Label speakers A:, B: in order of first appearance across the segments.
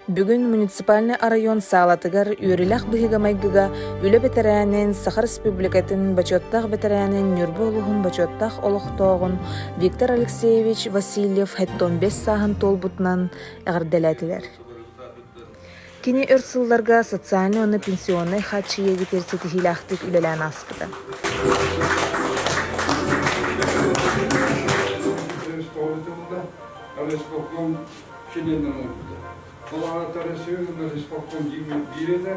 A: Бүгүн муниципальнай оройуон саалатыгар үөрүүлээх быһыыга-майгыга үлэ бэтэрээнин, Саха Республикатын бочуоттаах бэтэрээнин Ньурба улууһун бочуоттаах олохтооҕун Виктор Алексеевич Васильев 75 сааһын туолбутунан эҕэрдэлээтилэр. Кини өр сылларга социальнай уонна пенсионнай хааччыйыыга ситиһиилээхтик үлэлээн ааспыта.
B: Чилиэннэн оҥорбута. Ол аата Россия исполком биир этэ.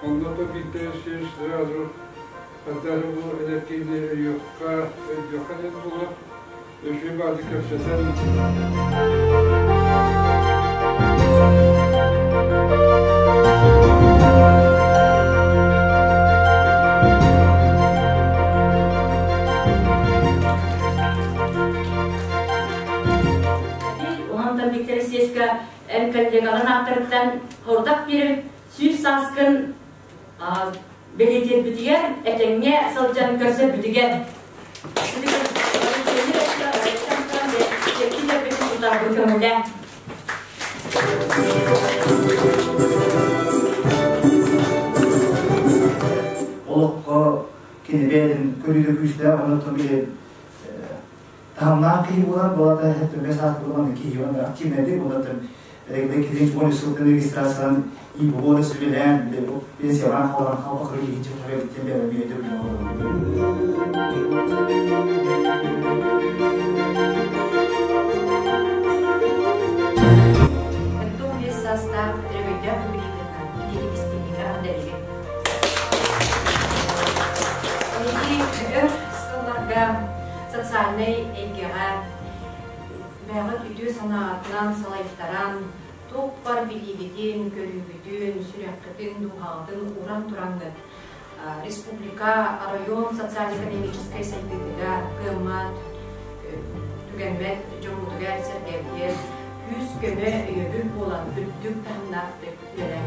B: Онно то биирдэ сразу когда бу эдэркиини өйүөххэ, өйдүөххэ диэн буолар. Үчүгэй баады кэпсэтэн
C: Онтон Виктор Алексеевичка эн коллегаларын ааттарыттан хордах биэрэн 100 сааскын бэлиэтиэрбитигэр этэҥҥэ сылдьан көрсөрбүтүгэр
D: Олоххо кини бэйэтин көрүүтэ күүстээх, онон били таһымнаах киһи буолар, буолата төбө саас буолан киһи уонна активнайдык онон киһи уон сылтан регистрациялан и буола сүбэлээн пенсиялаан хаалан халбахыры киһи чахчы бэйэ
C: Антон састаах өрөгөйдөөх юбилейдарынан итиитик истиҥник эҕэрдэлиибин. Эһиги өр сылларга социальнай эйгэҕэ бэйэҕит үтүө санааҕытынан салайтаран, туох бар билиигитин, көрүүгүтүн, сүрэххитин, дууһаҕытын ууран тураҥҥыт республика, оройуон социально-экономическай сайдыытыгар кыаммат, түгэммэт дьоммутугар-сэргэбитигэр күүс-көмө, өйөбүл буолан үрдүк таһымнаахтык үлэлээн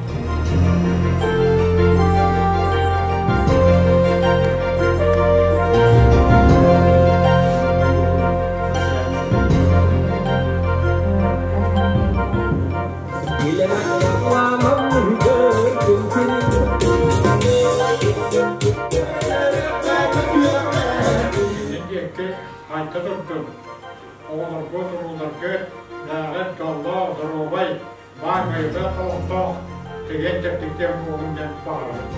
B: Айта турдум, оҕолорго, урууларга дааҕын дьоллоох, доруобай, баар майгы олохтоох тыгын чэбдиктэр буолун диэн баҕарабын.